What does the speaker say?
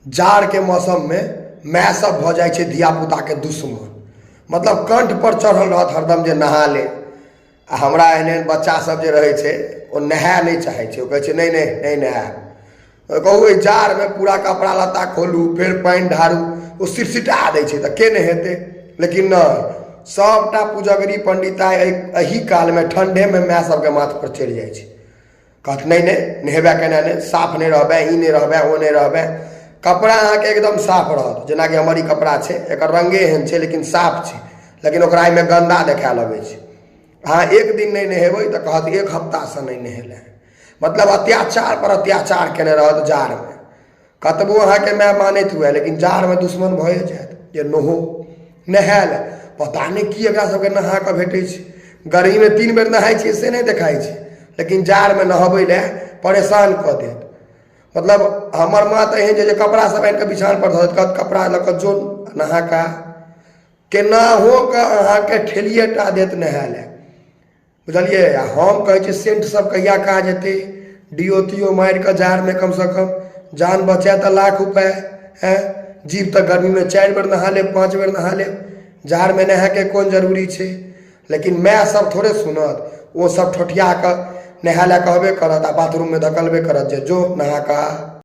जाड़के मौसममे माय सब भऽ जाइ छै धियापुताके दुश्मन। मतलब कण्ठपर चढ़ल रहत हरदम जे नहा ले। आ हमरा एहन एहन बच्चा सब जे रहै छै ओ नहाय नहि चाहै छै। ओ कहै छै नहि नहि नहि नहायब। कहू एहि जाड़मे पूरा कपड़ा लत्ता खोलू, फेर पानि ढारू, ओ सिटसिटा दै छै तऽ के नहेतै? लेकिन नहि, सबटा पुजगरी पंडिता एहि कालमे ठण्ढेमे माय सबके माथपर चढ़ि जाइ छै। कहत नहि नहि नहेबे केना नहि, साफ नहि रहबै, ई नहि रहबै, ओ नहि रहबै। कपड़ा अहाँके एकदम साफ रहत, जेनाकि हमर ई कपड़ा छै, एकर रङ्गे एहन छै लेकिन साफ छै, लेकिन ओकरा एहिमे गन्दा देखाए लगै छै। अहाँ एक दिन नहि नहेबै तऽ कहत एक हफ्तासँ नहि नहेलै। मतलब अत्याचार पर अत्याचार केने रहत जाड़मे। कतबो अहाँके माय मानैत हुए लेकिन जाड़मे दुश्मन भए जायत जे नहो नहायल। पता नहि की एकरा सबके नहा कऽ भेटै छै। गर्मीमे 3 बेर नहाइ छियै से नहि देखाइ छै, लेकिन जाड़मे नहबै लए परेशान कऽ देत। मतलब हमर माँ तऽ एहन छै जे कपड़ा सब आनि कऽ बिछान पर धऽ देत, कहत कपड़ा लऽ कऽ जो नहा कऽ, केनाहो कऽ अहाँके ठेलिए टा देत नहाय लए, बुझलियै? आ हम कहै छी सेंट सब कहिया काज हेतै? डिओ तिओ मारि कऽ जाड़मे कमसँ कम जान बचए तऽ लाख उपाय। हैं जीव तऽ गर्मीमे 4 बेर नहा लेब, 5 बेर नहा लेब, जाड़मे नहायके कोन जरूरी छै? लेकिन माय सब थोड़े सुनत, ओ सब ठोठिया कऽ नहाय लए कहबे करत आ बाथरूममे धकलबे करत जे जो नहा कऽ।